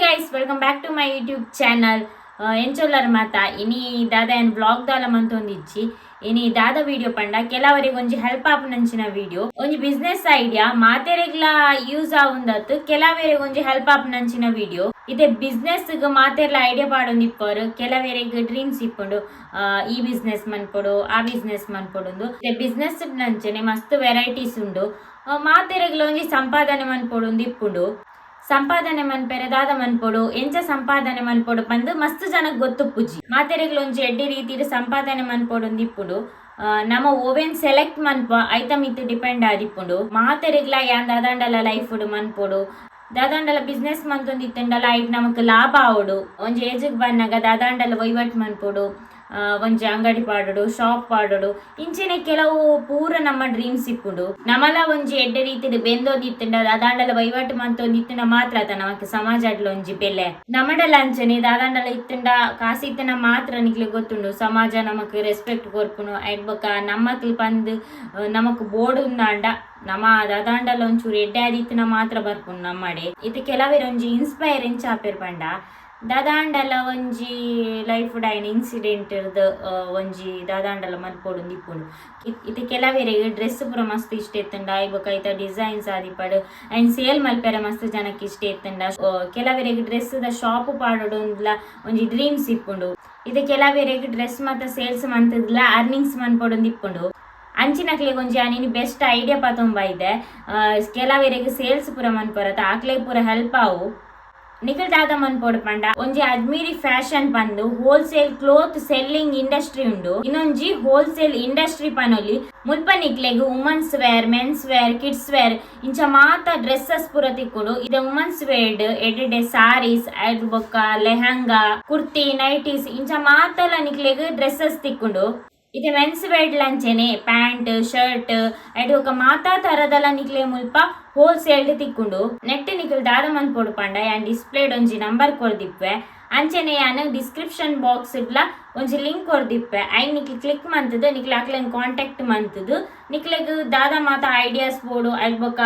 Guys, welcome back to my YouTube channel. ಎಂಚೊಲ್ಲರ್ ಮಾತ? ಇನಿ ದಾದ ಏನ್ ವ್ಲಾಗ್ ದಾಲ ಮಂತೊಂದಿಜ್ಜಿ. ಇನಿ ದಾದ ವಿಡಿಯೋ ಪಂಡ, ಕೆಲವರಿಗೆ ಒಂಜಿ ಹೆಲ್ಪ್ ಆಪುನಂಚಿನ ವಿಡಿಯೋ, ಒಂಜಿ ಬಿಸ್ನೆಸ್ ಐಡಿಯಾ. ಮಾತೆರೆಗ್ಲಾ ಯೂಸ್ ಆವುಂದತ್, ಕೆಲವರಿಗೆ ಒಂಜಿ ಹೆಲ್ಪ್ ಆಪುನಂಚಿನ ವಿಡಿಯೋ. ಇತ್ತೆ ಬಿಸ್ನೆಸ್ ಮಾತೆರ್ಲ ಐಡಿಯಾ ಪಾಡೊಂದಿಪ್ಪರು. ಕೆಲವರಿಗೆ ಡ್ರೀಮ್ಸ್ ಇಪ್ಪುಂಡು, ಈ ಬಿಸ್ನೆಸ್ ಮನ್ಪೊಡು, ಆ ಬಿಸ್ನೆಸ್ ಮನ್ಪೊಡು. ಬಿಸ್ನೆಸ್ ನಂಚನೆ ಮಸ್ತ್ ವೆರೈಟೀಸ್ ಉಂಡು. ಮಾತೆರೆಗ್ಲ ಒಂಜಿ ಸಂಪಾದನೆ ಮನ್ಪೊಡು ಇಪ್ಪುಂಡು. ಸಂಪಾದನೆ ಮನ್ಪೆರೆ ದಾದ ಮನ್ಪೊಡು, ಎಂಚ ಸಂಪಾದನೆ ಮನ್ಪೊಡು ಪಂದ್ ಮಸ್ತ್ ಜನಕ್ ಗೊತ್ತುಪ್ಪುಜಿ. ಮಾತೆರೆಗ್ಲ ಒಂಜಿ ಎಡ್ಡೆ ರೀತಿಡ್ ಸಂಪಾದನೆ ಮನ್ಪೊಡು ಇಪ್ಪುಂಡು. ನಮ ಓವೆನ್ ಸೆಲೆಕ್ಟ್ ಮನ್ಪ, ಐತ ಮಿತ್ತ್ ಡಿಪೆಂಡ್ ಆದಿಪ್ಪುಂಡು. ಮಾತೆರೆಗ್ಲ ಯಾನ್ ದಾದಾಂಡಲ ಲೈಫ್ ಮನ್ಪೊಡು, ದಾದಾಂಡಲ ಬಿಸ್ನೆಸ್ ಮಂತೊಂದಿತ್ತುಂಡಲ ಐಟ್ ನಮಕ್ ಲಾಭ ಆವೊಡು, ಒಂಜಿ ಏಜ್ ಬನ್ನಗ ದಾದಾಂಡಲ ವಹಿವಾಟ್ ಮನ್ಪೊಡು, ಒಂಜಿ ಅಂಗಡಿ ಪಾಡೊಡು, ಶಾಪ್ ಪಾಡೊಡು, ಇಂಚೆನೆ ಕೆಲವು ಪೂರ ನಮ್ಮ ಡ್ರೀಮ್ಸ್ ಇಪ್ಪುಂಡು. ನಮಲ ಒಂಜಿ ಎಡ್ಡೆ ರೀತಿಡ್ ಬೆಂದೊಂದಿತ್ತುಂಡ, ದಾದಾಂಡಲ ವಹಿವಾಟು ಮಂತೊಂದಿತ್ತುಂಡ ಮಾತ್ರ ಅತ ನಮಕ್ ಸಮಾಜಡ್ಲ ಒಂಜಿ ಬೆಲೆ. ನಮಡಲ ಅಂಚನೆ ದಾದಾಂಡಲ ಇತ್ತುಂಡ, ಕಾಸು ಇತ್ತುಂಡ ಮಾತ್ರ ನಿಕ್ಲೆ ಗೊತ್ತುಂಡು ಸಮಾಜ ನಮಕ್ ರೆಸ್ಪೆಕ್ಟ್ ಕೊರ್ಪುನು. ಐಟ್ ಬೊಕ್ಕ ನಮ್ಮಕ್ಲ್ ಪಂದ್ ನಮಕ್ ಬೋಡುಂದಾಂಡ, ನಮ ದಾದಾಂಡಲ ಒಂಚೂರು ಎಡ್ಡೆ ಆದಿತ್ತಿನ ಮಾತ್ರ ಬರ್ಪುಂಡು ನಮ್ಮಡೆ. ಇತ್ತೆ ಕೆಲವೆರ್ ಒಂಜಿ ಇನ್ಸ್ಪೈರ್ ಎಂಚ ಆಪೆರ್ ಪಂಡ, ದಾದಾಂಡಲ ಒಂಜಿ ಲೈಫ್ ಡೈನ್ ಇನ್ಸಿಡೆಂಟ್ ಒಂಜಿ ದಾದಾಂಡಲ ಮನ್ಪೊಡು ಇಪ್ಪುಂಡು. ಇತ್ತೆ ಕೆಲವೆರೆಗ್ ಡ್ರೆಸ್ ಪೂರ ಮಸ್ತ್ ಇಷ್ಟ ಇತ್ತುಂಡ, ಐ ಬೊಕ್ಕ ಐತ ಡಿಸೈನ್ಸ್ ಆದಿಪ್ಪಡು, ಐನ್ ಸೇಲ್ ಮಲ್ಪೆರೆ ಮಸ್ತ್ ಜನಕ್ಕೆ ಇಷ್ಟ ಇತ್ತುಂಡ, ಕೆಲವೆರೆಗ್ ಡ್ರೆಸ್ ದ ಶಾಪ್ ಪಾಡೊಡು ಅಂದ್ಲ ಒಂಜಿ ಡ್ರೀಮ್ಸ್ ಇಪ್ಪುಂಡು. ಇತ್ತೆ ಕೆಲವೆರೆಗ್ ಡ್ರೆಸ್ ಮಾತ ಸೇಲ್ಸ್ ಮಂತುದ್ಲ ಅರ್ನಿಂಗ್ಸ್ ಮನ್ಪೊಡು ಇಪ್ಪುಂಡು. ಅಂಚಿನಕ್ಲೆಗ್ ಒಂಜಿ ಯಾನಿನಿ ಬೆಸ್ಟ್ ಐಡಿಯಾ ಪತೊಂಬ ಇದೆ. ಕೆಲವೆರೆಗ್ ಸೇಲ್ಸ್ ಪೂರ ಮನ್ಪೊರತ, ಆಕ್ಲೆಗ್ ಪೂರ ಹೆಲ್ಪ್ ಆವು. ನಿಕಲ್ ದಾದ ಮನ್ಪೊಡು ಪಂಡ, ಒಂಜಿ ಅಜ್ಮೀರಿ ಫ್ಯಾಷನ್ ಪಂದು ಹೋಲ್ಸೇಲ್ ಕ್ಲೋತ್ ಸೆಲ್ಲಿಂಗ್ ಇಂಡಸ್ಟ್ರಿ ಉಂಡು. ಇನ್ನೊಂಜಿ ಹೋಲ್ಸೇಲ್ ಇಂಡಸ್ಟ್ರಿ ಪನೊಲಿ. ಮುಲ್ಪ ನಿಕ್ಲೆಗ್ women's wear, men's wear, kids wear ಇಂಚ ಮಾತ ಡ್ರೆಸ್ಸಸ್ ಪೂರ ತಿಕ್ಕುಂಡು. ಇದು ವುಮನ್ಸ್ ವೇರ್ ಎಡ್ಡೆ ಸಾರೀಸ್, ಐದ್ ಬೊಕ್ಕ ಲೆಹಂಗಾ, ಕುರ್ತಿ, ನೈಟೀಸ್ ಇಂಚ ಮಾತಲ ನಿಕ್ಲೆಗ್ ಡ್ರೆಸ್ಸಸ್ ತಿಕ್ಕುಂಡು. ಇದು ಮೆನ್ಸ್ ವೇರ್ ಲಂಚೆನೆ ಪ್ಯಾಂಟ್, ಶರ್ಟ್, ಐಟ್ ಬೊಕ್ಕ ಮಾತಾ ತರದಲ ನಿಕ್ಲೆ ಮುಲ್ಪ ಹೋಲ್ಸೇಲ್ ತಿಕ್ಕುಂಡು. ನೆಟ್ ನಿಕಲ್ ದಾದ ಮನ್ಪೊಡು ಪಂಡ, ಯಾನ್ ಡಿಸ್ಪ್ಲೇಡ್ ಒಂಜಿ ನಂಬರ್ ಕೊರ್ದಿಪ್ಪೆ. ಅಂಚನೆ ಯಾನ್ ಡಿಸ್ಕ್ರಿಪ್ಷನ್ ಬಾಕ್ಸ್ ಇಡ್ಲ ಒಂಜಿ ಲಿಂಕ್ ಕೊರ್ದಿಪ್ಪೆ. ಐನ್ ನಿಕ್ಲ್ ಕ್ಲಿಕ್ ಮಂತುದು ನಿಕ್ಲೆ ಅಕ್ಲೆನ್ ಕಾಂಟ್ಯಾಕ್ಟ್ ಮಂತುದು ನಿಕ್ಲೆಗ್ ದಾದ ಮಾತ ಐಡಿಯಾಸ್ ಬೋಡು, ಐಟ್ ಬೊಕ್ಕ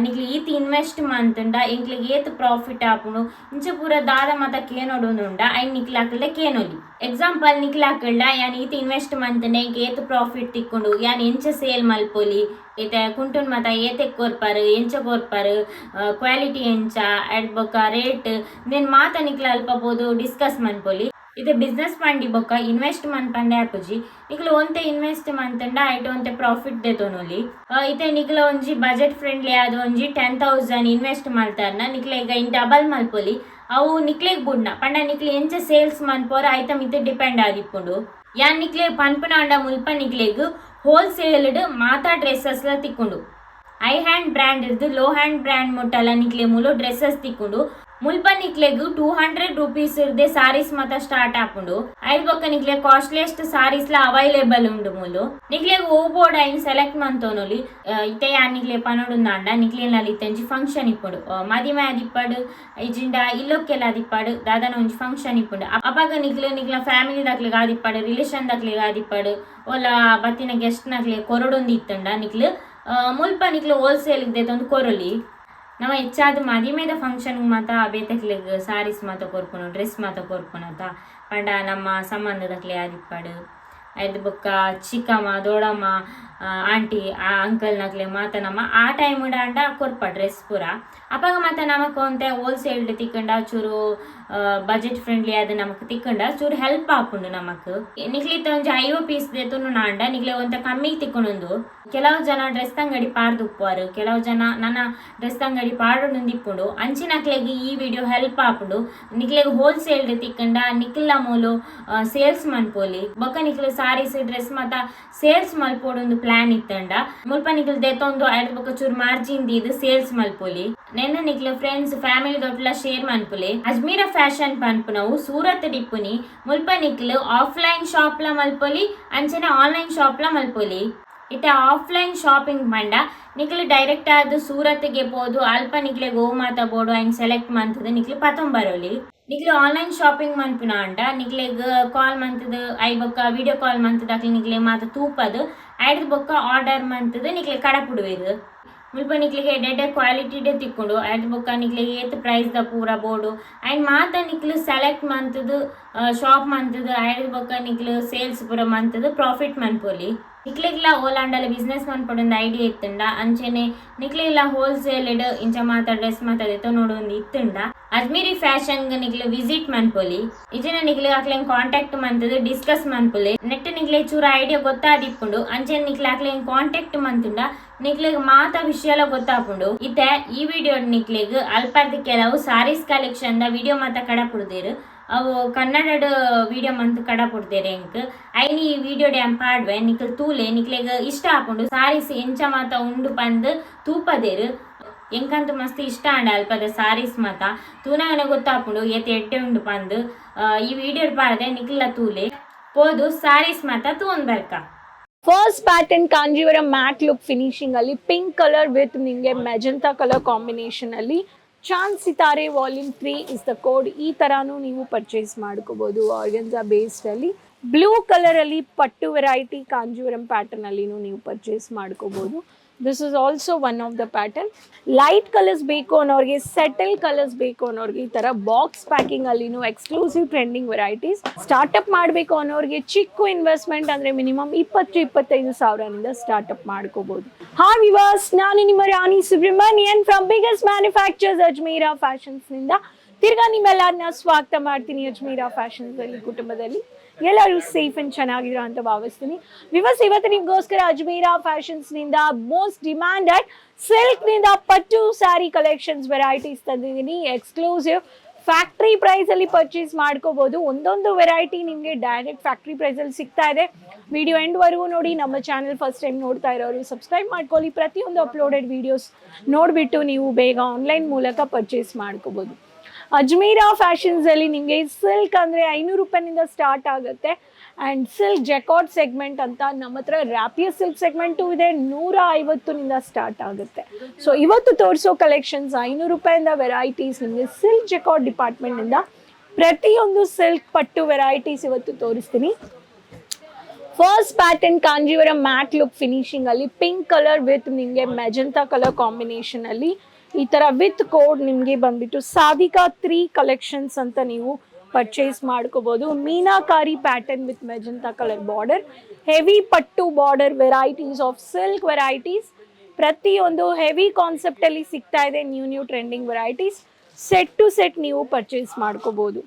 ನಿಕ್ಲೆ ಈತ್ ಇನ್ವೆಸ್ಟ್ ಮಂತುಂಡ ಎಂಕ್ಲೆಗ್ ಏತ್ ಪ್ರಾಫಿಟ್ ಆಪುಂಡು, ಇಂಚ ಪೂರ ದಾದ ಮಾತ ಕೇನೊಡು ಉಂಡ, ಐನ್ ನಿಕ್ಲೆ ಅಕ್ಲೆ ಕೇನೊಲಿ. ಎಕ್ಸಾಂಪಲ್, ನಿಕ್ಲೆ ಅಕ್ಕಲ್ಡ ಯಾನ್ ಈತ್ ಇನ್ವೆಸ್ಟ್ ಮಂತುಂಡ ಎಂಕ್ ಏತ್ ಪ್ರಾಫಿಟ್ ತಿಕ್ಕುಂಡು, ಯಾನ್ ಎಂಚ ಸೇಲ್ ಮಲ್ಪೊಲಿ, ಇತ್ತೆ ಕುಂಟುನ್ ಮಾತ ಏತೆಕ್ ಕೊರ್ಪರು, ಎಂಚ ಕೊರ್ಪರು, ಕ್ವಾಲಿಟಿ ಎಂಚ, ಐಟ್ ಬೊಕ್ಕ ರೇಟ್ ಇಂದೆನ್ ಮಾತ ನಿಕ್ಲೆ ಅಲ್ಪ ಪೋದು ಡಿಸ್ಕಸ್ ಮನ್ಪೊಲಿ. ಇದು ಬಿಸ್ನೆಸ್ ಪಂಡಿ ಬೊಕ್ಕ ಇನ್ವೆಸ್ಟ್ ಮನ್ಪಂಡೆ ಆಪುಜಿ. ನಿಕ್ಲು ಒಂತೆ ಇನ್ವೆಸ್ಟ್ ಮಂತುಂಡ ಐಟ್ ಒಂತೆ ಪ್ರಾಫಿಟ್ ದೆತೊನೊಲಿ. ಇತ್ತೆ ನಿಕ್ಲ ಒಂಜಿ ಬಜೆಟ್ ಫ್ರೆಂಡ್ಲಿ ಆದ್ ಒಂಜಿ 10,000 ಇನ್ವೆಸ್ಟ್ ಮಲ್ತಾರ್ನ, ನಿಕ್ಲೆ ಈಗ ಇನ್ ಡಬಲ್ ಮಲ್ಪೊಲಿ. ಅವು ನಿಕ್ಲೆಗ್ ಬುಡ್ನ. ಪಂಡ ನಿಕ್ಲೆ ಎಂಚ ಸೇಲ್ಸ್ ಮನ್ಪೋರ ಐತ ಮಿತ್ತ್ ಡಿಪೆಂಡ್ ಆದಿಪ್ಪುಂಡು. ಯಾನ್ ನಿಕ್ಲೆ ಪನ್ಪುನಾಂಡ, ಮುಲ್ಪ ನಿಕ್ಲೆಗ್ ಹೋಲ್ಸೇಲ್ ಮಾತಾ ಡ್ರೆಸ್ಸಸ್ ಲ ತಿಕ್ಕುಂಡು. ಹೈ ಹ್ಯಾಂಡ್ ಬ್ರ್ಯಾಂಡ್ ಇರ್ದು ಲೋ ಹ್ಯಾಂಡ್ ಬ್ರ್ಯಾಂಡ್ ಮುಟ್ಟಲ ನಿಕ್ಲೆ ಮೂಲು ಡ್ರೆಸ್ಸಸ್ ತಿಕ್ಕುಂಡು. ಮುಲ್ಪ ನಿಕ್ಲೆಗ್ 200 ರುಪೀಸ್ ಇರ್ದೆ ಸಾರೀಸ್ ಮಾತ ಸ್ಟಾರ್ಟ್ ಆಪುಂಡು. ಐದ್ ಬೊಕ್ಕ ನಿಕ್ಲೆ ಕಾಸ್ಟ್ಲಿಯೆಸ್ಟ್ ಸಾರೀಸ್ ಲ ಅವೈಲೇಬಲ್ ಉಂಡು ಮೂಲು. ನಿಕ್ಲೆಗ್ ಓ ಬೋರ್ಡ್ ಐನ್ ಸೆಲೆಕ್ಟ್ ಮಂತೊನೊಲಿ. ಇತ್ತೆ ಯಾನ್ ನಿಕ್ಲೆ ಪನೊಡುಂದಾಂಡ, ನಿಕ್ಲೆನಲ್ಲಿ ಇತ್ತೆ ಒಂಜಿ ಫಂಕ್ಷನ್ ಇಪ್ಪುಂಡು. ಮದಿಮೆ ಆದಿಪ್ಪಡು, ಇಜಿಂಡ ಇಲ್ಲೊಕ್ಕೆಲ್ಲ ಆದಿಪ್ಪಡು, ದಾದನ ಒಂಜಿ ಫಂಕ್ಷನ್ ಇಪ್ಪುಂಡು. ಅಪಗ ನಿಕ್ಲೆ ನಿಕ್ಲ ಫ್ಯಾಮಿಲಿ ದಕ್ಲೆಗ್ ಆದಿಪ್ಪಡು, ರಿಲೇಷನ್ ದಕ್ಲೆಗ್ ಆದಿಪ್ಪಡು, ಓಲ ಬತ್ತಿನ ಗೆಸ್ಟ್ ನಕ್ಲೆ ಕೊರೊಡೊಂದು ಇತ್ತುಂಡ, ನಿಕ್ಲು ಮುಲ್ಪ ನಿಕ್ಲು ಹೋಲ್ಸೇಲ್ ದೆತೊಂದು ಕೊರೊಲಿ. ನಮ ಹೆಚ್ಚಾದ್ ಮದಿಮೆದ ಫಂಕ್ಷನ್ ಮಾತ ಬೇತೆಕ್ಲೆಗ್ ಸಾರೀಸ್ ಮಾತ ಕೊರ್ಪುನು, ಡ್ರೆಸ್ ಮಾತ ಕೊರ್ಪುನತ. ಪಂಡ ನಮ್ಮ ಸಂಬಂಧದಕ್ಲೆ ಆದಿಪ್ಪಡು, ಐದ್ ಬೊಕ್ಕ ಚಿಕ್ಕಮ್ಮ, ದೊಡ್ಡಮ್ಮ, ಆಂಟಿ, ಆ ಅಂಕಲ್ ನಕ್ಲೆ ಮಾತ ನಮ್ಮ ಆ ಟೈಮ್ ಆಂಡ ಕೊರ್ಪ ಡ್ರೆಸ್ ಪೂರ. ಅಪಗ ಮಾತ ನಮಕ್ ಒಂತೆ ಹೋಲ್ಸೇಲ್ ತಿಕ್ಕಂಡ, ಚೂರು ಬಜೆಟ್ ಫ್ರೆಂಡ್ಲಿ ಆದ್ ನಮಕ್ ತಿಕ್ಕಂಡ ಚೂರು ಹೆಲ್ಪ್ ಆಪುಂಡು ನಮಕ್. ನಿಕ್ಲಿತ್ತ ಒಂಜಿ 50 ಪೀಸ್ ದೆತೊನು ಆಂಡ ನಿಕ್ಲೆ ಒಂತೆ ಕಮ್ಮಿ ತಿಕ್ಕುಂಡು. ಕೆಲವು ಜನ ಡ್ರೆಸ್ ಅಂಗಡಿ ಪಾರ್ದು ಉಪ್ಪುವಾರು, ಕೆಲವು ಜನ ನನ್ನ ಡ್ರೆಸ್ ಅಂಗಡಿ ಪಾಡೊಂದು ಇಪ್ಪುಂಡು. ಅಂಚಿನಕ್ಲೆಗ್ ಈ ವಿಡಿಯೋ ಹೆಲ್ಪ್ ಆಪುಂಡು. ನಿಕ್ಲೆಗ್ ಹೋಲ್ಸೇಲ್ ತಿಕ್ಕಂಡ ನಿಕ್ಲ ಮೂಲು ಸೇಲ್ಸ್ ಮನ್ಪೊಲಿ. ಬೊಕ್ಕ ನಿಕ್ಲೆ ಸಾರೀಸ್, ಡ್ರೆಸ್ ಮಾತ ಸೇಲ್ಸ್ ಮಲ್ಪೊಡೊಂದು ಪ್ಲಾನ್ ಇತ್ತಂಡ, ಮುಲ್ಪ ನಿಕ್ಲ್ ದೆತೊಂದು ಐರ್ದ್ ಬೊಕ್ಕ ಚೂರು ಮಾರ್ಜಿನ್ ದೀದ್ ಸೇಲ್ಸ್ ಮಲ್ಪೊಲಿ. ನೆನ್ನ ನಿಕ್ಲೆ ಫ್ರೆಂಡ್ಸ್, ಫ್ಯಾಮಿಲಿ ದೊಟ್ಲ ಶೇರ್ ಮನ್ಪುಲೆ. ಅಜ್ಮೀರ ಫ್ಯಾಷನ್ ಪನ್ಪುನವು ಸೂರತ್ ಡಿಪ್ಪುನಿ. ಮುಲ್ಪ ನಿಕ್ಲು ಆಫ್ಲೈನ್ ಶಾಪ್ ಲ ಮಲ್ಪೊಲಿ, ಅಂಚನೆ ಆನ್ಲೈನ್ ಶಾಪ್ ಲ ಮಲ್ಪೊಲಿ. ಇತ್ತೆ ಆಫ್ಲೈನ್ ಶಾಪಿಂಗ್ ಪಂಡ ನಿಕ್ಲು ಡೈರೆಕ್ಟ್ ಆದ್ ಸೂರತ್ಗೆ ಪೋದು ಅಲ್ಪ ನಿಕ್ಲೆ ಗೋ ಮಾತ ಬೋಡು ಐನ್ ಸೆಲೆಕ್ಟ್ ಮಂತುದು ನಿಕ್ಲು ಪತೊಂಬರೊಲಿ. ನಿಕ್ಲು ಆನ್ಲೈನ್ ಶಾಪಿಂಗ್ ಮನ್ಪುನ ಅಂಡ ನಿಕ್ಲೆಗ್ ಕಾಲ್ ಮಂತುದು, I ಬೊಕ್ಕ ವಿಡಿಯೋ ಕಾಲ್ ಮಂತುದು ಅಕ್ಲೆ ನಿಕ್ಲೆ ಮಾತ ತೂಪದು, ಐಡ್ದ್ ಬೊಕ್ಕ ಆರ್ಡರ್ ಮಂತುದು ನಿಕ್ಲೆ ಕಡಪುಡುವೆರ್. ಮುಲ್ಪ ನಿಕ್ಲಿಗೆ ಎಡ್ಡೆ ಕ್ವಾಲಿಟಿ ತಿಕ್ಕೊಂಡು, ಅದ್ ಬೊಕ್ಕ ನಿಕ್ಲಿಗೆ ಏತ್ ಪ್ರೈಸ್ ದ ಪೂರ ಬೋಡು ಅಂಡ್ ಮಾತ ನಿಕ್ಲು ಸೆಲೆಕ್ಟ್ ಮಂತದು, ಶಾಪ್ ಮಂತದು, ಐಡ್ ಬೊಕ್ಕ ನಿಕ್ಲು ಸೇಲ್ಸ್ ಪೂರ ಮಂತದು ಪ್ರಾಫಿಟ್ ಮನ್ಪೊಲಿ. ನಿಕ್ಲೆಗ್ಲ ಓಲಾಂಡಲ ಬಿಸ್ನೆಸ್ ಮನ್ಪೊಡೊಂದು ಐಡಿಯಾ ಇತ್ತುಂಡ, ಅಂಚೆನೆ ನಿಕ್ಲೆಗ್ಲ ಹೋಲ್ಸೇಲ್ ಇಂಚ ಮಾತ ಡ್ರೆಸ್ ಮಾತ ನೋಡೊಂದು ಇತ್ತುಂಡ, ಅಜ್ಮೀರಿ ಫ್ಯಾಷನ್ ನಿಕ್ಲು ವಿಸಿಟ್ ಮನ್ಪೊಲಿ. ಇಜನ ನಿಕ್ಲು ಅಕ್ಲೆನ್ ಕಾಂಟ್ಯಾಕ್ಟ್ ಮಂತದು ಡಿಸ್ಕಸ್ ಮನ್ಪೊಲಿ. ನೆಟ್ ನಿಕ್ಲೆ ಚೂರ ಐಡಿಯಾ ಗೊತ್ತಾದಿಪ್ಪುಂಡು. ಅಂಚೆನೆ ನಿಕ್ಲೆ ಅಕ್ಲೆನ್ ಕಾಂಟ್ಯಾಕ್ಟ್ ಮಂತುಂಡ ನಿಕ್ಲೆಗ್ ಮಾತ ವಿಷಯಲ ಗೊತ್ತಾಪುಂಡು. ಇತ್ತೆ ಈ ವಿಡಿಯೋ ನಿಕ್ಲೆಗ್ ಅಲ್ಪರ್ದ್ ಕೆಲವು ಸಾರೀಸ್ collection the video ಮಾತ ಕಡಪುಡ್ದೇರು. ಅವು ಕನ್ನಡಡ್ ವಿಡಿಯೋ ಮಂತ್ ಕಡಪುಡ್ದೇರು ಎಂಕ್. ಐನಿ ಈ ವಿಡಿಯೋ ಡ್ಯಾಮ್ ಪಾಡ್ವೆ, ನಿಕ್ಲ್ ತೂಲೆ, ನಿಕ್ಲೆಗ್ ಇಷ್ಟ ಆಪುಂಡು. ಸಾರೀಸ್ ಎಂಚ ಮಾತ ಉಂಡು ಪಂದ್ ತೂಪದೇರು. ಎಂಕಂತೂ ಮಸ್ತ್ ಇಷ್ಟ ಆಂಡ ಅಲ್ಪದ ಸಾರೀಸ್ ಮಾತ. ತೂನಗನೆ ಗೊತ್ತಾಪುಂಡು ಏತ್ ಎಡ್ಡೆ ಉಂಡು ಪಂದ್. ಈ ವಿಡಿಯೋ ಪಾಡ್ದೆ, ನಿಕ್ಲ ತೂಲೆ. ಪೋದು ಸಾರೀಸ್ ಮಾತ ತೂವೊಂದು ಬರ್ಕ. First pattern Kanjeevaram mat look finishing ಅಲ್ಲಿ pink colour with ನಿಮಗೆ magenta colour combination ಅಲ್ಲಿ. Chand ಸಿತಾರೆ volume 3 is the code. ಈ ತರಾನು ನೀವು ಪರ್ಚೇಸ್ ಮಾಡ್ಕೋಬಹುದು. ಆರ್ಗನ್ಸಾ ಬೇಸ್ಡ್ ಅಲ್ಲಿ ಬ್ಲೂ ಕಲರ್ ಅಲ್ಲಿ ಪಟ್ಟು ವೆರೈಟಿ ಕಾಂಜೀವರಂ ಪ್ಯಾಟರ್ನ್ ಅಲ್ಲಿನೂ ನೀವು ಪರ್ಚೇಸ್ ಮಾಡ್ಕೋಬಹುದು. This is also one of the pattern. Light colours ಬೇಕು ಅನ್ನೋರಿಗೆ, ಸೆಟಲ್ ಕಲರ್ಸ್ ಬೇಕು ಅನ್ನೋರಿಗೆ ಈ ಥರ ಬಾಕ್ಸ್ ಪ್ಯಾಕಿಂಗ್ ಅಲ್ಲಿನೂ exclusive trending varieties. Startup ಮಾಡಬೇಕು ಅನ್ನೋರಿಗೆ ಚಿಕ್ಕ ಇನ್ವೆಸ್ಟ್ಮೆಂಟ್ ಅಂದರೆ ಮಿನಿಮಮ್ 20-25 ಸಾವಿರದಿಂದ ಸ್ಟಾರ್ಟಪ್ ಮಾಡ್ಕೋಬಹುದು. ಹಾಯ್ ವಿವರ್ಸ್, ನಾನು ನಿಮ್ಮ ರಾಣಿ Subramanian from biggest manufacturers Ajmera ಫ್ಯಾಷನ್ಸ್ನಿಂದ. ತಿರ್ಗಾ ನಿಮ್ಮೆಲ್ಲರನ್ನ ಸ್ವಾಗತ ಮಾಡ್ತೀನಿ ಅಜ್ಮೀರಾ ಫ್ಯಾಷನ್ಸ್ ಅಲ್ಲಿ. ಕುಟುಂಬದಲ್ಲಿ ಎಲ್ಲರೂ ಸೇಫ್ ಅಂಡ್ ಚೆನ್ನಾಗಿರೋ ಅಂತ ಭಾವಿಸ್ತೀನಿ. ವಿವರ್ಸ್, ಇವತ್ತು ನಿಮ್ಗೋಸ್ಕರ ಅಜ್ಮೀರಾ ಫ್ಯಾಷನ್ಸ್ ನಿಂದ most demanded silk ನಿಂದ ಪಟ್ಟು ಸ್ಯಾರಿ ಕಲೆಕ್ಷನ್ಸ್ ವೆರೈಟೀಸ್ ತಂದಿದ್ದೀನಿ. Exclusive factory price ಅಲ್ಲಿ ಪರ್ಚೇಸ್ ಮಾಡ್ಕೋಬಹುದು. ಒಂದೊಂದು ವೆರೈಟಿ ನಿಮಗೆ direct factory price ಅಲ್ಲಿ ಸಿಗ್ತಾ ಇದೆ. ವಿಡಿಯೋ ಎಂಡ್ವರೆಗೂ ನೋಡಿ. ನಮ್ಮ channel first time ನೋಡ್ತಾ ಇರೋರು ಸಬ್ಸ್ಕ್ರೈಬ್ ಮಾಡ್ಕೊಳ್ಳಿ. ಪ್ರತಿಯೊಂದು ಅಪ್ಲೋಡೆಡ್ ವಿಡಿಯೋಸ್ ನೋಡಿಬಿಟ್ಟು ನೀವು ಬೇಗ ಆನ್ಲೈನ್ ಮೂಲಕ ಪರ್ಚೇಸ್ ಮಾಡ್ಕೋಬಹುದು. ಅಜ್ಮೀರಾ ಫ್ಯಾಷನ್ಸ್ ಅಲ್ಲಿ ನಿಮಗೆ ಸಿಲ್ಕ್ ಅಂದರೆ 500 ರೂಪಾಯಿನಿಂದ ಸ್ಟಾರ್ಟ್ ಆಗುತ್ತೆ. And silk jacquard segment ಅಂತ ನಮ್ಮ ಹತ್ರ ರ್ಯಾಪಿಯರ್ ಸಿಲ್ಕ್ ಸೆಗ್ಮೆಂಟು ಇದೆ, 150ನಿಂದ ಸ್ಟಾರ್ಟ್ ಆಗುತ್ತೆ. ಸೊ ಇವತ್ತು ತೋರಿಸೋ ಕಲೆಕ್ಷನ್ಸ್ 500 ರೂಪಾಯಿಂದ ವೆರೈಟೀಸ್ ನಿಮಗೆ ಸಿಲ್ಕ್ ಜೆಕಾರ್ಡ್ ಡಿಪಾರ್ಟ್ಮೆಂಟಿಂದ ಪ್ರತಿಯೊಂದು ಸಿಲ್ಕ್ ಪಟ್ಟು ವೆರೈಟೀಸ್ ಇವತ್ತು ತೋರಿಸ್ತೀನಿ. First pattern Kanjeevaram mat look finishing ಅಲ್ಲಿ pink colour with ನಿಮಗೆ magenta colour combination ಅಲ್ಲಿ ಈ ತರ ವಿತ್ ಕೋಡ್ ನಿಮಗೆ ಬಂದ್ಬಿಟ್ಟು ಸಾಧಿಕಾ 3 ಕಲೆಕ್ಷನ್ಸ್ ಅಂತ ನೀವು ಪರ್ಚೇಸ್ ಮಾಡ್ಕೋಬಹುದು. Meenakari pattern with magenta colour border, heavy ಪಟ್ಟು border varieties of silk varieties. ಪ್ರತಿಯೊಂದು ಹೆವಿ ಕಾನ್ಸೆಪ್ಟ್ ಅಲ್ಲಿ ಸಿಗ್ತಾ ಇದೆ. New new trending varieties, set to set ನೀವು ಪರ್ಚೇಸ್ ಮಾಡ್ಕೋಬಹುದು.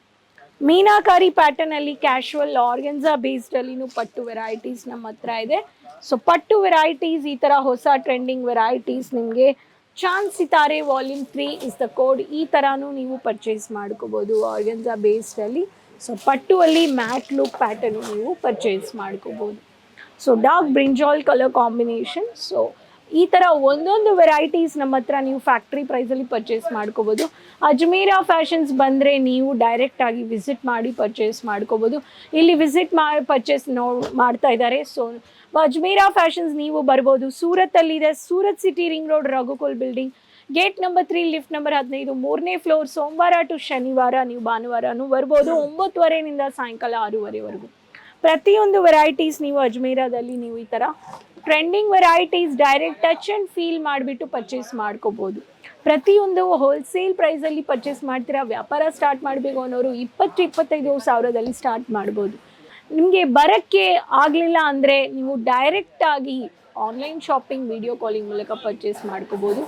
ಮೀನಾಕಾರಿ ಪ್ಯಾಟರ್ನ್ ಅಲ್ಲಿ casual organza based ಅಲ್ಲಿನೂ ಪಟ್ಟು ವೆರೈಟೀಸ್ ನಮ್ಮ ಹತ್ರ ಇದೆ. ಸೊ ಪಟ್ಟು ವೆರೈಟೀಸ್ ಈ ತರ ಹೊಸ ಟ್ರೆಂಡಿಂಗ್ ವೆರೈಟೀಸ್ ನಿಮಗೆ Chand ಸಿತಾರೆ volume 3 is the code. ಈ ಥರನೂ ನೀವು ಪರ್ಚೇಸ್ ಮಾಡ್ಕೋಬೋದು ಆರ್ಗನ್ಸಾ ಬೇಸ್ಡ್ ಅಲ್ಲಿ. ಸೊ ಪಟ್ಟು ಅಲ್ಲಿ mat look pattern ನೀವು ಪರ್ಚೇಸ್ ಮಾಡ್ಕೋಬೋದು. So dark brinjal colour combination. So ಈ ಥರ ಒಂದೊಂದು ವೆರೈಟೀಸ್ ನಮ್ಮ ಹತ್ರ ನೀವು ಫ್ಯಾಕ್ಟ್ರಿ ಪ್ರೈಸಲ್ಲಿ ಪರ್ಚೇಸ್ ಮಾಡ್ಕೋಬೋದು. ಅಜ್ಮೀರಾ ಫ್ಯಾಷನ್ಸ್ ಬಂದರೆ ನೀವು ಡೈರೆಕ್ಟಾಗಿ ವಿಸಿಟ್ ಮಾಡಿ ಪರ್ಚೇಸ್ ಮಾಡ್ಕೋಬೋದು. ಇಲ್ಲಿ ವಿಸಿಟ್ ಮಾಡಿ ಪರ್ಚೇಸ್ ಮಾಡ್ತಾ ಇದ್ದಾರೆ. ಸೊ ಅಜ್ಮೀರಾ ಫ್ಯಾಷನ್ಸ್ ನೀವು ಬರ್ಬೋದು. ಸೂರತ್ತಲ್ಲಿದೆ. Surat city, ring road, Raghukul building, gate number 3, lift number 15, ಮೂರನೇ ಫ್ಲೋರ್. ಸೋಮವಾರ ಟು ಶನಿವಾರ, ನೀವು ಭಾನುವಾರನೂ ಬರ್ಬೋದು, 9:30ನಿಂದ ಸಾಯಂಕಾಲ 6:30ವರೆಗೂ. ಪ್ರತಿಯೊಂದು ವೆರೈಟೀಸ್ ನೀವು ಅಜ್ಮೀರಾದಲ್ಲಿ ನೀವು ಈ ಥರ trending varieties direct touch and feel ಮಾಡಿಬಿಟ್ಟು ಪರ್ಚೇಸ್ ಮಾಡ್ಕೋಬೋದು. ಪ್ರತಿಯೊಂದು ಹೋಲ್ಸೇಲ್ ಪ್ರೈಸಲ್ಲಿ ಪರ್ಚೇಸ್ ಮಾಡ್ತೀರಾ. ವ್ಯಾಪಾರ ಸ್ಟಾರ್ಟ್ ಮಾಡಬೇಕು ಅನ್ನೋರು 20-25 ಸಾವಿರದಲ್ಲಿ ಸ್ಟಾರ್ಟ್ ಮಾಡ್ಬೋದು. ನಿಮಗೆ ಬರೋಕ್ಕೆ ಆಗಲಿಲ್ಲ ಅಂದರೆ ನೀವು ಡೈರೆಕ್ಟಾಗಿ online shopping, video calling ಮೂಲಕ ಪರ್ಚೇಸ್ ಮಾಡ್ಕೋಬೋದು.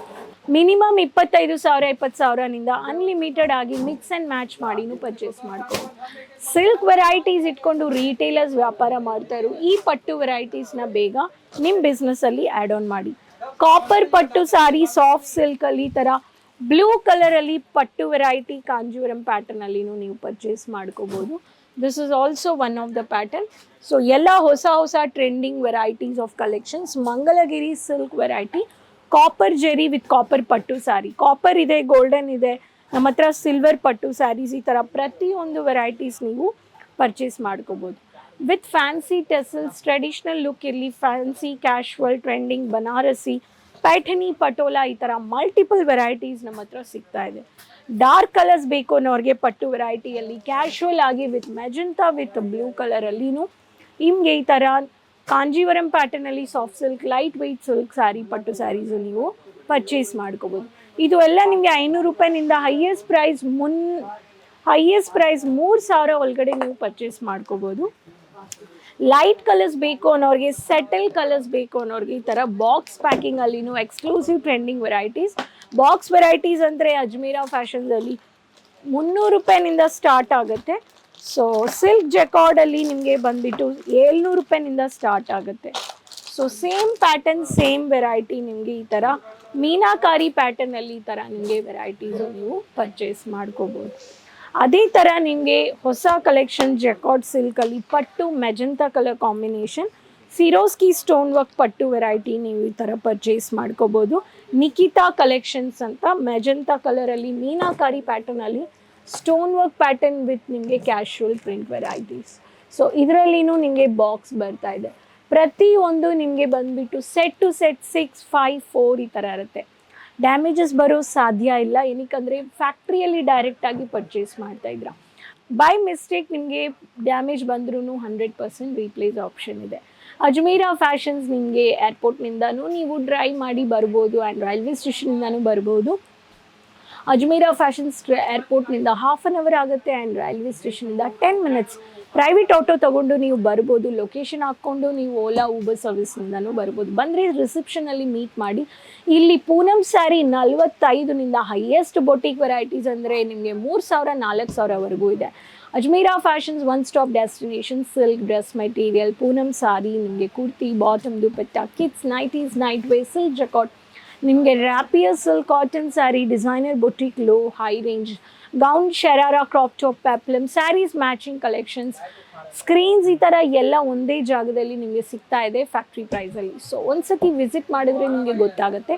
ಮಿನಿಮಮ್ 25,000, 20,000ನಿಂದ ಅನ್ಲಿಮಿಟೆಡ್ ಆಗಿ mix and match ಮಾಡಿನೂ ಪರ್ಚೇಸ್ ಮಾಡ್ಕೋಬೋದು. ಸಿಲ್ಕ್ ವೆರೈಟೀಸ್ ಇಟ್ಕೊಂಡು ರೀಟೇಲರ್ಸ್ ವ್ಯಾಪಾರ ಮಾಡ್ತಾರೋ, ಈ ಪಟ್ಟು ವೆರೈಟೀಸ್ನ ಬೇಗ ನಿಮ್ಮ ಬಿಸ್ನೆಸ್ಸಲ್ಲಿ ಆ್ಯಡ್ ಆನ್ ಮಾಡಿ. ಕಾಪರ್ ಪಟ್ಟು ಸಾರಿ ಸಾಫ್ಟ್ ಸಿಲ್ಕಲ್ಲಿ ಈ ಥರ ಬ್ಲೂ ಕಲರಲ್ಲಿ ಪಟ್ಟು ವೆರೈಟಿ ಕಾಂಜೀವರಂ ಪ್ಯಾಟರ್ನಲ್ಲಿನೂ ನೀವು ಪರ್ಚೇಸ್ ಮಾಡ್ಕೋಬೋದು. This is also one of the pattern. So ಎಲ್ಲ ಹೊಸ ಹೊಸ trending varieties of collections. Mangalagiri silk variety, copper Jerry with copper ಪಟ್ಟು ಸ್ಯಾರಿ. ಕಾಪರ್ ಇದೆ, ಗೋಲ್ಡನ್ ಇದೆ ನಮ್ಮ ಹತ್ರ, ಸಿಲ್ವರ್ ಪಟ್ಟು ಸ್ಯಾರೀಸ್, ಈ ಥರ ಪ್ರತಿಯೊಂದು ವೆರೈಟೀಸ್ ನೀವು ಪರ್ಚೇಸ್ ಮಾಡ್ಕೋಬೋದು. With fancy tassels, traditional look ಇರಲಿ, fancy, casual, trending Banarasi, Paithani, patola, ಈ ಥರ ಮಲ್ಟಿಪಲ್ ವೆರೈಟೀಸ್ ನಮ್ಮ ಹತ್ರ ಸಿಗ್ತಾ ಇದೆ. ಡಾರ್ಕ್ ಕಲರ್ಸ್ ಬೇಕು ಅನ್ನೋರಿಗೆ ಪಟ್ಟು ವೆರೈಟಿಯಲ್ಲಿ ಕ್ಯಾಶುವಲ್ ಆಗಿ with magenta with blue ಕಲರಲ್ಲಿನೂ ನಿಮಗೆ ಈ ಥರ Kanjeevaram ಪ್ಯಾಟರ್ನಲ್ಲಿ soft silk, light weight silk saree, ಪಟ್ಟು ಸ್ಯಾರೀಸು ನೀವು Purchase ಮಾಡ್ಕೋಬೋದು. ಇದು ಎಲ್ಲ ನಿಮಗೆ 500 ರೂಪಾಯಿನಿಂದ ಹೈಯೆಸ್ಟ್ ಪ್ರೈಸ್ 3000 ಒಳಗಡೆ ನೀವು ಪರ್ಚೇಸ್ ಮಾಡ್ಕೋಬೋದು. ಲೈಟ್ ಕಲರ್ಸ್ ಬೇಕು ಅನ್ನೋರಿಗೆ, ಸೆಟಲ್ ಕಲರ್ಸ್ ಬೇಕು ಅನ್ನೋರಿಗೆ ಈ ಥರ box ಪ್ಯಾಕಿಂಗಲ್ಲಿನೂ exclusive trending varieties. Box varieties ಅಂದರೆ ಅಜ್ಮೀರಾ ಫ್ಯಾಷನ್ಸಲ್ಲಿ 300 ರೂಪಾಯಿನಿಂದ ಸ್ಟಾರ್ಟ್ ಆಗುತ್ತೆ. ಸೊ ಸಿಲ್ಕ್ ಜಕಾರ್ಡಲ್ಲಿ ನಿಮಗೆ ಬಂದುಬಿಟ್ಟು 700 ರೂಪಾಯಿನಿಂದ ಸ್ಟಾರ್ಟ್ ಆಗುತ್ತೆ. So same pattern, same variety ನಿಮಗೆ ಈ ಥರ ಮೀನಾಕಾರಿ ಪ್ಯಾಟರ್ನಲ್ಲಿ ಈ ಥರ ನಿಮಗೆ ವೆರೈಟೀಸು ನೀವು ಪರ್ಚೇಸ್ ಮಾಡ್ಕೋಬೋದು. ಅದೇ ಥರ ನಿಮಗೆ ಹೊಸ ಕಲೆಕ್ಷನ್ ಜಕಾರ್ಡ್ ಸಿಲ್ಕಲ್ಲಿ ಪಟ್ಟು magenta colour combination, ಸಿರೋಸ್ಕಿ stone work ಪಟ್ಟು ವೆರೈಟಿ ನೀವು ಈ ಥರ ಪರ್ಚೇಸ್ ಮಾಡ್ಕೋಬೋದು. ನಿಕಿತಾ ಕಲೆಕ್ಷನ್ಸ್ ಅಂತ ಮೆಜೆಂತಾ ಕಲರಲ್ಲಿ meenakari ಪ್ಯಾಟರ್ನಲ್ಲಿ stone work pattern with ನಿಮಗೆ casual print varieties. So ಇದರಲ್ಲಿನೂ ನಿಮಗೆ ಬಾಕ್ಸ್ ಬರ್ತಾ ಇದೆ. ಪ್ರತಿಯೊಂದು ನಿಮಗೆ ಬಂದುಬಿಟ್ಟು set to set six, five, four ಈ ಥರ ಇರುತ್ತೆ. ಡ್ಯಾಮೇಜಸ್ ಬರೋ ಸಾಧ್ಯ ಇಲ್ಲ. ಏನಕ್ಕಂದರೆ ಫ್ಯಾಕ್ಟ್ರಿಯಲ್ಲಿ ಡೈರೆಕ್ಟಾಗಿ ಪರ್ಚೇಸ್ ಮಾಡ್ತಾ ಇದ್ರ. ಬೈ ಮಿಸ್ಟೇಕ್ ನಿಮಗೆ ಡ್ಯಾಮೇಜ್ ಬಂದ್ರೂ 100% ರೀಪ್ಲೇಸ್ ಆಪ್ಷನ್ ಇದೆ. ಅಜ್ಮೀರಾ ಫ್ಯಾಷನ್ಸ್ ನಿಮಗೆ ಏರ್ಪೋರ್ಟ್ನಿಂದನೂ ನೀವು ಡ್ರೈವ್ ಮಾಡಿ ಬರ್ಬೋದು ಆ್ಯಂಡ್ ರೈಲ್ವೆ ಸ್ಟೇಷನಿಂದನೂ ಬರ್ಬೋದು. ಅಜ್ಮೀರಾ ಫ್ಯಾಷನ್ಸ್ ಏರ್ಪೋರ್ಟ್ನಿಂದ half an hour ಆಗುತ್ತೆ ಆ್ಯಂಡ್ ರೈಲ್ವೆ ಸ್ಟೇಷನಿಂದ 10 minutes. Private auto ತೊಗೊಂಡು ನೀವು ಬರ್ಬೋದು. ಲೊಕೇಶನ್ ಹಾಕ್ಕೊಂಡು ನೀವು ಓಲಾ, ಊಬರ್ ಸರ್ವಿಸ್ನಿಂದನೂ ಬರ್ಬೋದು. ಬಂದರೆ ರಿಸೆಪ್ಷನಲ್ಲಿ ಮೀಟ್ ಮಾಡಿ. ಇಲ್ಲಿ Poonam sari 45ನಿಂದ highest boutique varieties ಅಂದರೆ ನಿಮಗೆ 3000, 4000ವರೆಗೂ ಇದೆ. Ajmeera fashions one stop destination. Silk dress material, Poonam ಸಾರಿ, ನಿಮಗೆ kurti, bottom, dupatta, kids nighties, night wear, silk jacquard, ನಿಮಗೆ rapier silk, cotton saree, designer boutique, low, high range gown, sharara, crop top, peplum sarees, matching collections, screens, ಈ ಥರ ಎಲ್ಲ ಒಂದೇ ಜಾಗದಲ್ಲಿ ನಿಮಗೆ ಸಿಗ್ತಾ ಇದೆ ಫ್ಯಾಕ್ಟ್ರಿ ಪ್ರೈಸಲ್ಲಿ. ಸೊ ಒಂದ್ಸತಿ ವಿಸಿಟ್ ಮಾಡಿದ್ರೆ ನಿಮಗೆ ಗೊತ್ತಾಗುತ್ತೆ.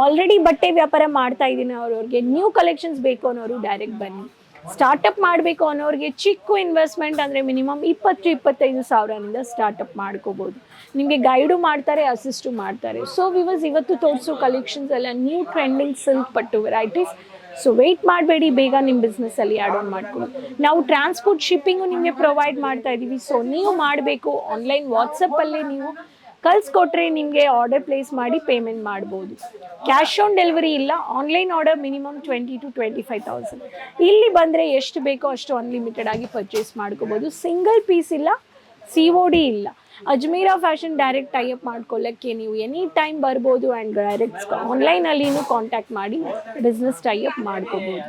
ಆಲ್ರೆಡಿ ಬಟ್ಟೆ ವ್ಯಾಪಾರ ಮಾಡ್ತಾ ಇದ್ದೀನಿ ಅವ್ರವ್ರಿಗೆ, ನ್ಯೂ ಕಲೆಕ್ಷನ್ಸ್ ಬೇಕು ಅನ್ನೋರು ಡೈರೆಕ್ಟ್ ಬನ್ನಿ. ಸ್ಟಾರ್ಟಪ್ ಮಾಡಬೇಕು ಅನ್ನೋರಿಗೆ ಚಿಕ್ಕ ಇನ್ವೆಸ್ಟ್ಮೆಂಟ್ ಅಂದರೆ ಮಿನಿಮಮ್ 20-25 ಸಾವಿರನಿಂದ ಸ್ಟಾರ್ಟಪ್ ಮಾಡ್ಕೋಬೋದು. ನಿಮಗೆ ಗೈಡು ಮಾಡ್ತಾರೆ, ಅಸಿಸ್ಟು ಮಾಡ್ತಾರೆ. ಸೊ ವಿವರ್ಸ್, ಇವತ್ತು ತೋರಿಸೋ ಕಲೆಕ್ಷನ್ಸ್ ಎಲ್ಲ new trending silk ಪಟ್ಟು varieties. So weight ಮಾಡಬೇಡಿ, ಬೇಗ ನಿಮ್ಮ ಬಿಸ್ನೆಸ್ಸಲ್ಲಿ ಆ್ಯಡ್ ಆನ್ ಮಾಡ್ಕೊಳ್ಳಿ. ನಾವು ಟ್ರಾನ್ಸ್ಪೋರ್ಟ್, ಶಿಪ್ಪಿಂಗು ನಿಮಗೆ ಪ್ರೊವೈಡ್ ಮಾಡ್ತಾ ಇದ್ದೀವಿ. ಸೊ ನೀವು ಮಾಡಬೇಕು, ಆನ್ಲೈನ್ ವಾಟ್ಸಪ್ಪಲ್ಲೇ ನೀವು ಕಳಿಸ್ಕೊಟ್ರೆ ನಿಮಗೆ ಆರ್ಡರ್ ಪ್ಲೇಸ್ ಮಾಡಿ ಪೇಮೆಂಟ್ ಮಾಡ್ಬೋದು. Cash on delivery ಇಲ್ಲ. Online order minimum 20 to 25 thousand. ಇಲ್ಲಿ ಬಂದರೆ ಎಷ್ಟು ಬೇಕೋ ಅಷ್ಟು ಅನ್ಲಿಮಿಟೆಡ್ ಆಗಿ ಪರ್ಚೇಸ್ ಮಾಡ್ಕೋಬೋದು. ಸಿಂಗಲ್ ಪೀಸ್ ಇಲ್ಲ, ಸಿಒಡಿ ಇಲ್ಲ. ಅಜ್ಮೀರಾ fashion direct tie-up ಮಾಡ್ಕೊಳ್ಳೋಕ್ಕೆ ನೀವು ಎನಿ ಟೈಮ್ ಬರ್ಬೋದು ಆ್ಯಂಡ್ ಡೈರೆಕ್ಟ್ ಆನ್ಲೈನಲ್ಲಿನೂ ಕಾಂಟ್ಯಾಕ್ಟ್ ಮಾಡಿ ಬಿಸ್ನೆಸ್ ಟೈಅಪ್ ಮಾಡ್ಕೋಬೋದು.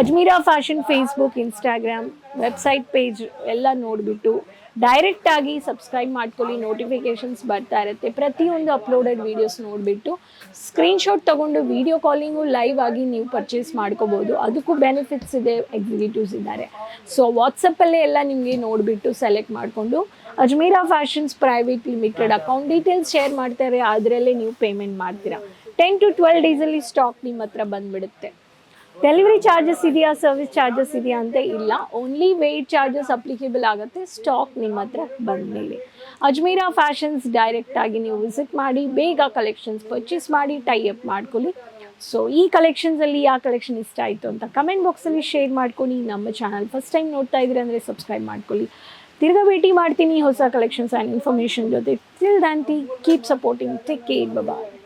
Ajmeera fashion Facebook, Instagram, website page ಎಲ್ಲ ನೋಡಿಬಿಟ್ಟು ಡೈರೆಕ್ಟಾಗಿ ಸಬ್ಸ್ಕ್ರೈಬ್ ಮಾಡ್ಕೊಳ್ಳಿ. ನೋಟಿಫಿಕೇಷನ್ಸ್ ಬರ್ತಾ ಇರುತ್ತೆ. ಪ್ರತಿಯೊಂದು ಅಪ್ಲೋಡೆಡ್ ವೀಡಿಯೋಸ್ ನೋಡಿಬಿಟ್ಟು ಸ್ಕ್ರೀನ್ಶಾಟ್ ತೊಗೊಂಡು video calling live ಆಗಿ ನೀವು ಪರ್ಚೇಸ್ ಮಾಡ್ಕೋಬೋದು. ಅದಕ್ಕೂ ಬೆನಿಫಿಟ್ಸ್ ಇದೆ, ಎಕ್ಸಿಕ್ಯೂಟಿವ್ಸ್ ಇದ್ದಾರೆ. ಸೊ ವಾಟ್ಸಪ್ಪಲ್ಲೇ ಎಲ್ಲ ನಿಮಗೆ ನೋಡಿಬಿಟ್ಟು ಸೆಲೆಕ್ಟ್ ಮಾಡಿಕೊಂಡು Ajmeera fashions private limited account details share ಮಾಡ್ತಾರೆ, ಅದರಲ್ಲೇ ನೀವು ಪೇಮೆಂಟ್ ಮಾಡ್ತೀರಾ. 10 ಟು 12 ಡೇಸಲ್ಲಿ ಸ್ಟಾಕ್ ನಿಮ್ಮ ಹತ್ರ ಬಂದುಬಿಡುತ್ತೆ. ಡೆಲಿವರಿ ಚಾರ್ಜಸ್ ಇದೆಯಾ, ಸರ್ವಿಸ್ ಚಾರ್ಜಸ್ ಇದೆಯಾ ಅಂತ ಇಲ್ಲ. Only wait charges applicable ಆಗುತ್ತೆ ಸ್ಟಾಕ್ ನಿಮ್ಮ ಹತ್ರ ಬಂದಮೇಲೆ. ಅಜ್ಮೀರಾ ಫ್ಯಾಷನ್ಸ್ ಡೈರೆಕ್ಟಾಗಿ ನೀವು ವಿಸಿಟ್ ಮಾಡಿ, ಬೇಗ ಕಲೆಕ್ಷನ್ಸ್ ಪರ್ಚೇಸ್ ಮಾಡಿ, ಟೈ ಅಪ್ ಮಾಡ್ಕೊಳ್ಳಿ. ಸೊ ಈ ಕಲೆಕ್ಷನ್ಸಲ್ಲಿ ಯಾವ ಕಲೆಕ್ಷನ್ ಇಷ್ಟ ಆಯಿತು ಅಂತ ಕಮೆಂಟ್ ಬಾಕ್ಸಲ್ಲಿ ಶೇರ್ ಮಾಡ್ಕೊಳ್ಳಿ. ನಮ್ಮ channel first time ನೋಡ್ತಾ ಇದ್ದೀರಿ ಅಂದರೆ ಸಬ್ಸ್ಕ್ರೈಬ್ ಮಾಡ್ಕೊಳ್ಳಿ. ತಿರ್ಗಾ ಭೇಟಿ ಮಾಡ್ತೀನಿ ಹೊಸ collections and information ಜೊತೆ. Till then, keep supporting. Take care, bye.